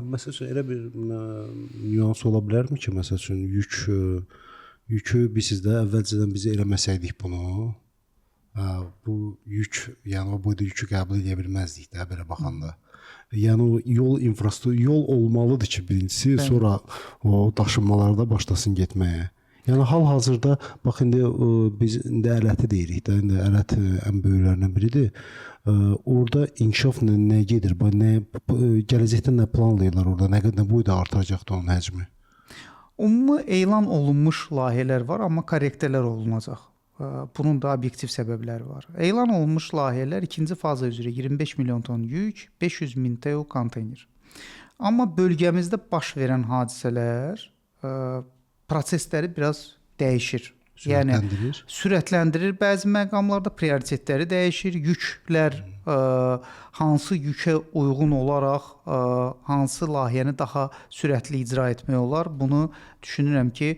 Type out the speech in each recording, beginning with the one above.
Məsəl üçün elə bir nüans ola bilərmi ki, məsəl üçün yükü biz də əvvəlcədən biz eləməsəydik bunu, bu yük, yəni o boyda yükü qəbul edə bilməzdik də belə baxanda. Yəni o yol infrastruktur yol olmalıdır ki, birincisi, sonra o daşınmalarda başlasın getməyə. Yəni hal-hazırda bax indi biz indi Ələti deyirik də, indi Ələt ən böyüklərindən biridir. Orada inkişaf nə gedir? Bax nə gələcəkdə nə planlayırlar orada? Nə qədər, nə boyda artacaqdır onun həcmi? Ümumi elan olunmuş layihələr var, amma korrektələr olunacaq. Bunun da obyektiv səbəbləri var. Elan olunmuş layihələr ikinci faza üzrə 25 milyon ton yük, 500 min TEU konteyner. Amma bölgəmizdə baş verən hadisələr prosesləri biraz dəyişir. Yəni Sürətləndirir. Sürətləndirir, bəzi məqamlarda prioritetləri dəyişir. Yüklər hansı yükə uyğun olaraq hansı layihəni daha sürətli icra etmək olar, bunu düşünürəm ki,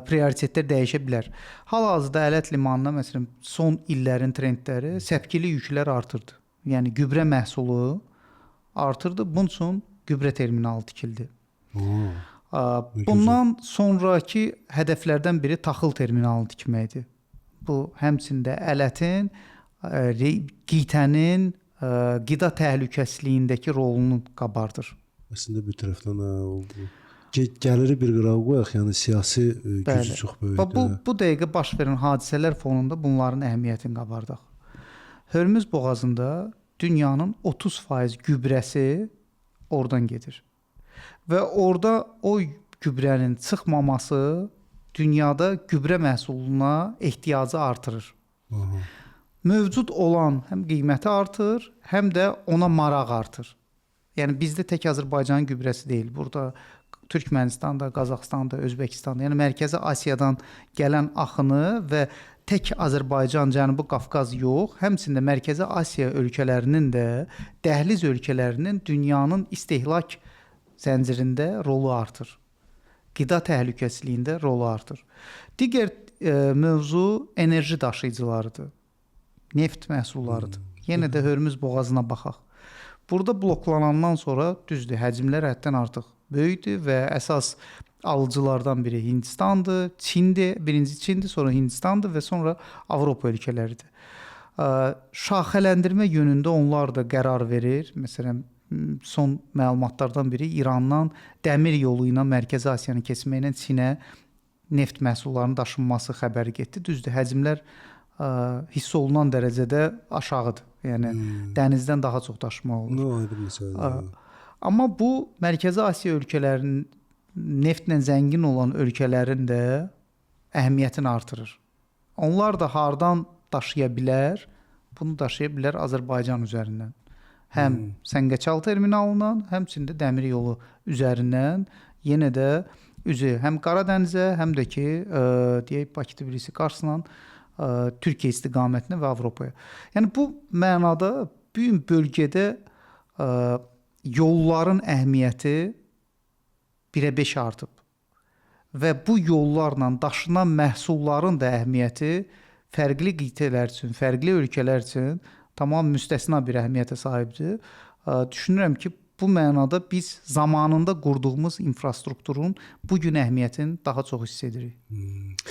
prioritetlər dəyişə bilər. Hal-hazırda Ələt limanına, məsələn, son illərin trendləri səpkili yüklər artırdı. Yəni gübrə məhsulu artırdı. Bunun üçün gübrə terminalı tikildi. Oo. Bundan sonrakı hədəflərdən biri taxıl terminalını tikməkdir. Bu həmçində Ələtin, qitənin qida təhlükəsizliyindəki rolunu qabardır. Əslində bir tərəfdən o gəliri bir qırağa qoyaq, yəni siyasi gücü çox böyükdür. Bax bu dəqiqə baş verən hadisələr fonunda bunların əhəmiyyətini qabardaq. Hörmüz boğazında dünyanın 30% gübrəsi oradan gedir. Və orada o gübrənin çıxmaması dünyada gübrə məhsuluna ehtiyacı artırır. Mövcud olan həm qiyməti artır, həm də ona maraq artır. Yəni bizdə tək Azərbaycanın gübrəsi deyil. Burada Türkmənistanda, Qazaxıstanda, Özbəkistanda, yəni Mərkəzi Asiyadan gələn axını və tək Azərbaycan, Cənubi Qafqaz yox, həmçinin də Mərkəzi Asiya ölkələrinin də, dəhliz ölkələrinin dünyanın istehlak zəncirində rolu artır. Qida təhlükəsizliyində rolu artır. Digər mövzu enerji daşıyıcılarıdır. Neft məhsullarıdır. Yenə də Hörmüz boğazına baxaq. Burada bloklanandan sonra düzdür, həcmlər həddən artıq böyükdür və əsas alıcılardan biri Hindistandır, Çindir, birinci Çindir, sonra Hindistandır və sonra Avropa ölkələridir. Şaxələndirmə yönündə onlar da qərar verir. Məsələn, son məlumatlardan biri İrandan dəmir yolu ilə Mərkəzi Asiyanı keçməklə Çinə neft məhsullarının daşınması xəbəri getdi. Düzdür, həcmlər hiss olunan dərəcədə aşağıdır. Yəni dənizdən daha çox daşımaq olur. Nə ayrı məsələdir. Amma bu Mərkəzi Asiya ölkələrinin, neftlə zəngin olan ölkələrin də əhəmiyyətini artırır. Onlar da hardan daşıya bilər? Bunu daşıya bilər Azərbaycan üzərindən. Həm Səngəçal terminalından, həmçinin də dəmir yolu üzərindən yenə də üzü həm Qaradənizə, həm də ki, deyək Bakı, Tbilisi, Qarsla Türkiyə istiqamətinə və Avropaya. Yəni bu mənada bu gün bölgədə yolların əhəmiyyəti 1-ə 5 artıb. Və bu yollarla daşınan məhsulların da əhəmiyyəti fərqli qitələr üçün, fərqli ölkələr üçün tamam müstəsna bir əhəmiyyətə sahibdir. Düşünürəm ki, bu mənada biz zamanında qurduğumuz infrastrukturun bu gün əhəmiyyətini daha çox hiss edirik.